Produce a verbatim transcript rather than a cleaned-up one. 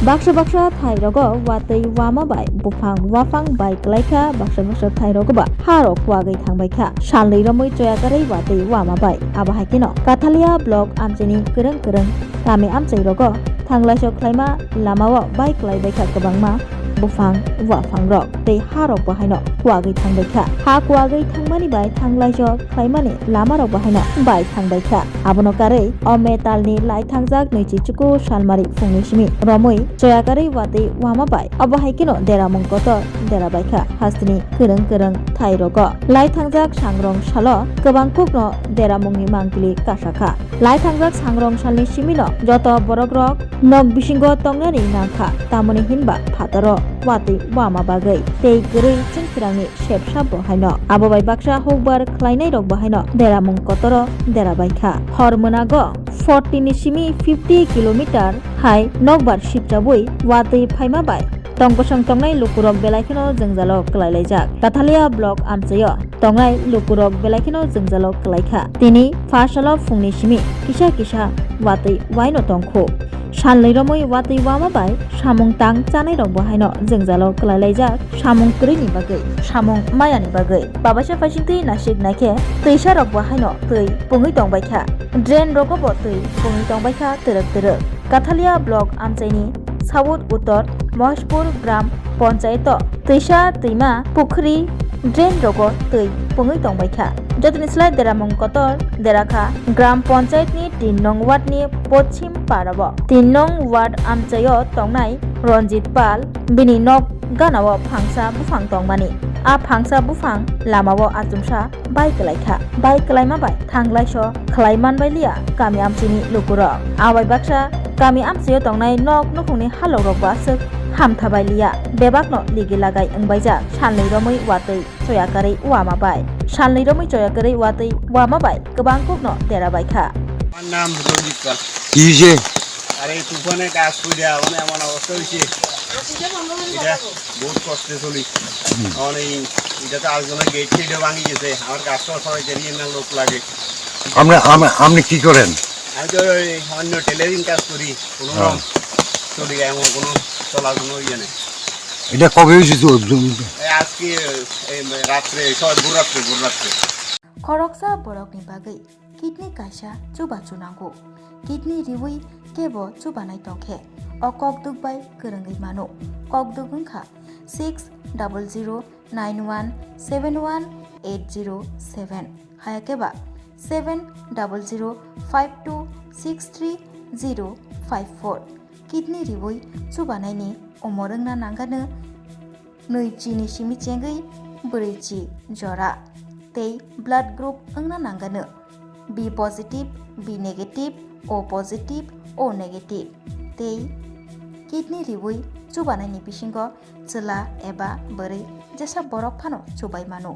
Baksa baksa thai rogo watwi wama bai buphang waphang bai kwlai kha, baksa baksa thai rogo ba ha rok kuagwi thang bai kha. Salnwi romwi choya karwi watwi wama bai. Abo hai kheno Kathalia block amchaini kwrwng kwrwng kami amchai rogo thanglaisok khlaima lamao bai kwlai bai kha kwbangma buphang waphang rok tei ha rok bo haino kuagwi thang bai kha. Ha kuagwi thangmani bai thanglaisok khlaimani lama rok bo haino bai thang bai kha. Abono karwi o metalni lai thangjak nwichi chuku salmari phungni simi romwi choya karwi watwi wama bai. Obo hai kheno deramung kotor dera bai kha hasteni kwrwng kwrwng thai rogo. Lai thangjak sangrong salo kwbang kukno deramungni mangpili kasa kha. Lai thangjak sangrong salni simino joto borok rok nok bisingo tongnani nangkha, tamoni hinba phataro watwi wama bagwi tei kwrwi chwngchwrangni sepsa bo haino. Abo bai baksa hukbar khlainai rok bo haino deramung kotoro dera bai kha. Hor mwnago forty ni simi fifty kilometer hai nokbar sipchabwi watwi phaima bai tongkosong tongnai lukurok belai kheno jwngjalo kwlailaijak. Kathalia block amchaio tongnai lukurok belai kheno jwngjalo kwlai kha. Tini pha salo phungni simi kisa kisa watwi waino tongkhu. Salnwi romwi watwi wama bai samung tang chanai rok bo haino jwngjalo kwlailaijak samung kwrwini bagwi, samung mayani bagwi. Babaisa phaisingtwi nasik naikhe twisa rok bo haino twi pungwi tongbai kha. Drain rogo bo twi pungwi tongbai kha twrwk twrwk. Kathalia block amchaini South Uttor Mohajpur gram ponchayato twisa twima pukhri drain rogo twi pungwi tongbai kha. Jotoni slai deramung kotor dera kha gram ponchayatni tin nong ward ni pochim parao. Tin nong ward amchaio tongnai Ranjit Pal bini nok ganao phangsa buphang tongmani. A phangsa buphang lamao achomsa bai kwlai kha. Bai kwlaima bai thanglaiso khlai man bai liya kami amchini lukurok. Abai baksa kami amchio tongnai nok nukhungni halok rok bo aswk hamtha bai liya. Bebakno ligi lagai wngbaijak salnwi romwi watwi choya karwi wama bai. Salnwi romwi choya karwi watwi wama bai kwbang kukno dera bai kha. আমার নাম রঞ্জিত পাল। কি হয়েছে? আরে এই তুফানে গাছ পড়ে মানে এমন অবস্থা হয়েছে, এটা বহুত কষ্টে চলি। হুম। অনেক, এটা তো আরেকজনের গেট টেটও ভাঙি গেছে, আমার গাছটাও সবাই জানিয়ে না, লোক লাগে। আমরা, আমা-, আপনি কি করেন? আমি তো ওই অন্য টেলারিং কাজ করি, কোনো হ্যাঁ। রকম চলি, এমন কোনো চলার কোনো ইয়ে নেই। এটা কবে হয়েছে তো? এই আজকে, এই রাত্রে, সব ভোর রাত্রে, ভোর রাত্রে। Khoroksa borokni bagwi kidney kaisa chubachu nango. Kidney riwi kebo chubanai tongkhe, o kokduk bai kwrwngwi mano. Kokduk wngkha six double zero nine one seven one eight zero seven, hayakhe ba seven double zero five two six three zero five four. Kidney riwi chubanaini umor wngna nangano nwi chini simi chengwi bwrwi chi jora tei blood group wngna nangano B positive, B negative, O positive, O negative tei kidney riwi chubanaini bisingo chwla eba bwrwi jesa borok phano chubai mano.